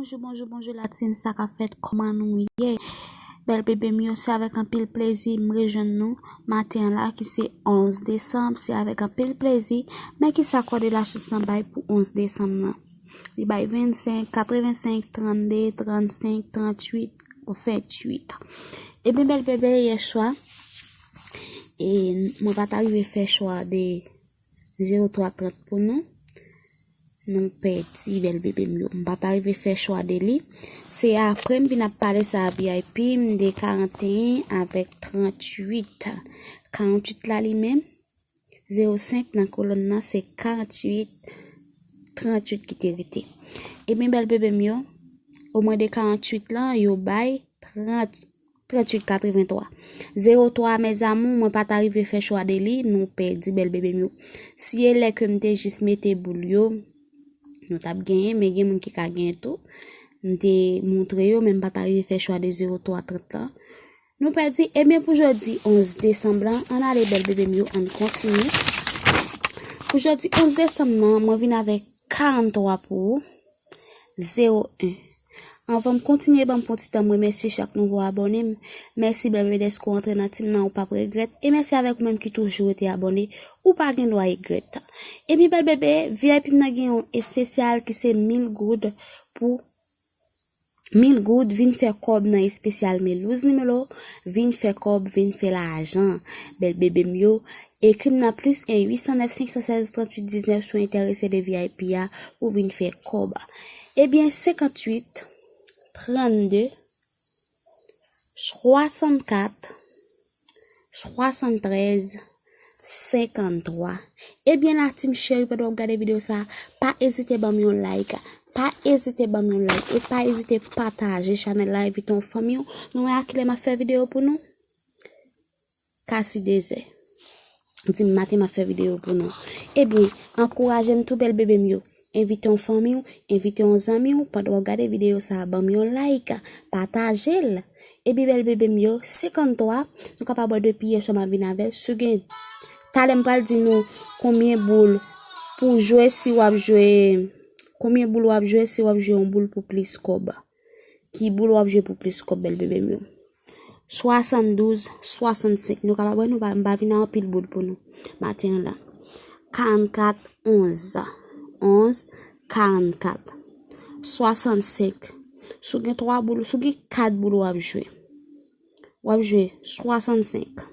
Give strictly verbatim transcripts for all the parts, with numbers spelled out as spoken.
Bonjou, bonjou, bonjou la team, sa k ap fèt, kòman nou ye? Bèl bebe m yo, se avèk anpil plezi m rejwenn nou maten an la ki se onz desanm, se avèk anpil plezi. Men kisa kòde lachans lan bay pou onz desanm lan? Li bay vennsenk, katrevensenk, trannde, trannsenk, tranntuit, venntuit. Ebyen bèl bebe, yè swa, e mwen pa ta rive fè chwa de zewo twa trant pou nou. Nou pèdi bèl bebe m yo. M pa ta rive fè chwa de li. Se apre m vin ap pale sa V I P m de karanteyen avèk tranntuit. Karantuit la li menm, zewo senk nan kolòn nan, se karantuit, tranntuit ki te rete. Ebyen bèl bebe m yo, omwen de karantuit lan, yo bay trant, tranntuit katrevenntwa. Zewo twa, mes amours, mwen pa ta rive fè chwa de li, nou pèdi bèl bebe m yo. Si e lè ke m te jis mete boul yo, nou t ap genyen, men gen moun ki ka genyen tou. M te montre yo, men m pa ta rive fè chwa de zewo twa trant lan. Nou pèdi, ebyen pou jodi onz desanm lan, ann ale bèl bebe m yo, ann kontinye. Pou jodi onz desanm nan, mwen vin avèk karanntwa pou ou, zewo en. Anvan m kontinye, ban m pran ti tan m remèsye chak nouvo abòne m. Mèsi bèl bebe dèske w antre nan team nan, ou p ap regrèt. E mèsi avèk ou menm ki toujou rete abòne, ou pa gen dwa regrèt. Ebyen bèl bebe, V I P m nan gen yon espesyal ki se mil goud pou mil goud, vin fè kòb nan espesyal Melouz Nimelo, vin fè kòb, vin fè lajan. Bèl bebe m yo, ekri m nan plis en uit san nèf senk san sèz tranntuit diznèf si w enterese de V I P a pou vin fè kòb. Ebyen, senkantuit, trannde, swasannkat, swasanntrèz, senkanntwa. Ebyen la team cheri, pandan w ap gade videyo sa, pa ezite ban m yon like. Pa ezite ban m yon like e pa ezite pataje chanèl la, envite yon fanmi w. Nou wè a kilè m ap fè videyo pou nou? Kasi dezè. Dimanch maten m ap fè videyo pou nou. Ebyen, ankouraje m tou bèl bebe m yo. Envite yon fanmi w, envite yon zanmi w, pandan w ap gade videyo sa, ban m yon like, pataje l. Epi bèl bebe m yo, senkanntwa, nou kapab wè depi yè swa m ap vin avè l, si w gen, talè m pral di nou konbyen boul pou jwe si w ap jwe, konbyen boul w ap jwe si w ap jwe yon boul pou plis kòb. Ki boul w ap jwe pou plis kòb bèl bebe m yo? Swasanndouz, swasannsenk. Nou kapab wè nou pa, m pa vin a anpil boul pou nou maten an la. Karannkat, onz. Onz, karannkat. Swasannsenk. Si w gen twa boul, si w gen kat boul w ap jwe. W ap jwe swasannsenk.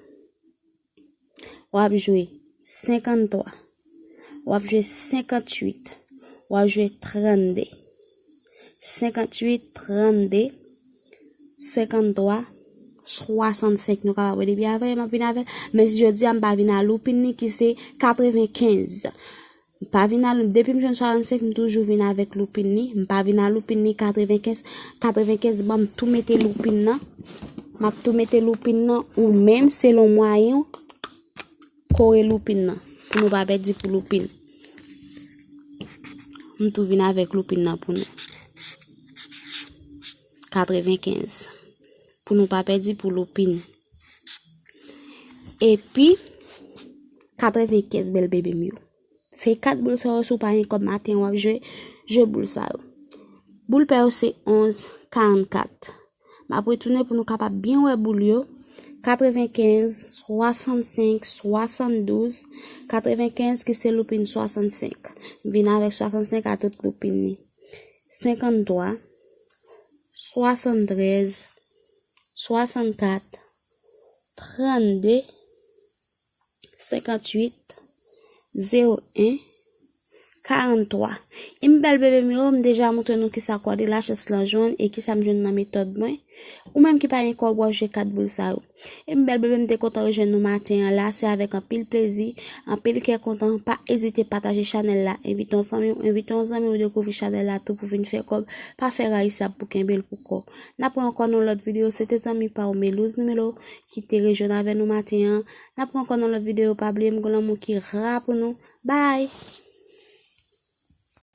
W ap jwe senkanntwa. W ap jwe senkantuit. W ap jwe trannde. Senkantuit, trannde, senkanntwa, swasannsenk. Nou kapab wè depi avè m ap vin avè l. Men jodi a m pa vin a loupin li ki se katrevenkenz. M pa vin a lou-, depi m jwenn swasannsenk, m toujou vin avèk loupin li. M pa vin a loupin li katrevenkenz. Katrevenkenz, ban m tou mete loupin nan. M ap tou mete loupin nan. Ou menm, selon mwayen w, kore loupin nan. Pou nou pa pèdi pou loupin. M tou vin avèk loupin nan pou nou. Katrevenkenz. Pou nou pa pèdi pou loupin. Epi, katrevenkenz bèl bebe m yo. Se kat boul sa yo, si w pa gen kòb maten w ap jwe, jwe boul sa yo. Boul pè yo se onz, karannkat. M ap retounen pou nou kapab byen wè boul yo. Katrevenkenz, swasannsenk, swasanndouz, katrevenkenz ki se loupin swasannsenk. M vin avèk swasannsenk a tout loupin li. Senkanntwa, swasanntrèz, swasannkat, trannde, senkantuit, zewo en, karanntwa. E m bèl bebe m yo, m deja montre nou kisa kòde lachans lan jwenn e kisa m jwenn nan metòd mwen. Ou menm ki pa gen kòb, w ap jwe kat boul sa yo. E m bèl bebe, m te kontan rejwenn nou maten an la. Se avèk anpil plezi, anpil kè kontan. Pa ezite pataje chanèl la. Envite yon fanmi w, envite yon zanmi w dekouvri chanèl la tou pou vin fè kòb. Pa fè rayisab pou kenbe l pou kò w. N ap wè ankò nan lòt videyo. Se te zanmi pa w Melouz Nimelo ki te rejwenn avè nou maten an. N ap wè ankò nan lòt videyo. Pa bliye m gon lanmou ki ra pou nou. Bye!